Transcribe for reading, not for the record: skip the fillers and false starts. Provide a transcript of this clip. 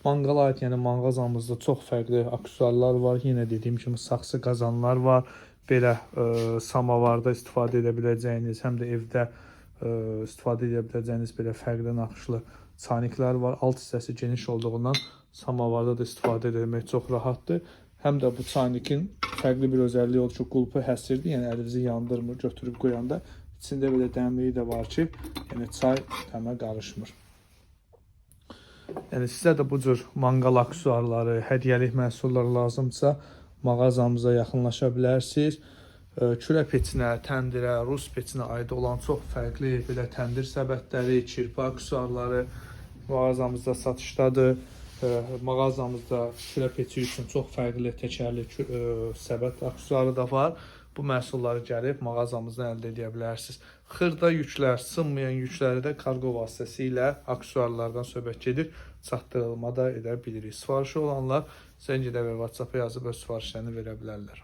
Manqala aid, yəni mağazamızda çox fərqli aksesuarlar var. Yenə dediyim kimi saxsı qazanlar var. Belə samavarda istifadə edə biləcəyiniz, həm də evdə istifadə edə biləcəyiniz belə fərqli naxışlı çayniklər var. Alt hissəsi geniş olduğundan samavarda da istifadə etmək çox rahatdır. Həm də bu çaynikin fərqli bir özəlliyi odur ki, qulpu həsirdir, yəni əlinizi yandırmır götürüb qoyanda. İçində belə dəmliyi də var ki, yəni çay dəmə qarışmır. Yəni sizə də bu cür manqal aksesuarları, hədiyyəlik məhsullar lazımdırsa, mağazamıza yaxınlaşa bilərsiniz. Külə peçinə, təndirə, rus peçinə aid olan çox fərqli belə təndir səbətləri, kirpi aksesuarları mağazamızda satışdadır. Mağazamızda külə peçi üçün çox fərqli təkərli səbət aksesuarı da var. Bu məhsulları gəlib mağazamızdan əldə edə bilərsiniz. Xırda yüklər, sınmayan yükləri də kargo vasitəsilə aksesuarlardan söhbət gedir, çatdırılma da edə bilirik. Sifarişi olanlar zəng edə və WhatsApp-a yazıb öz sifarişlərini verə bilərlər.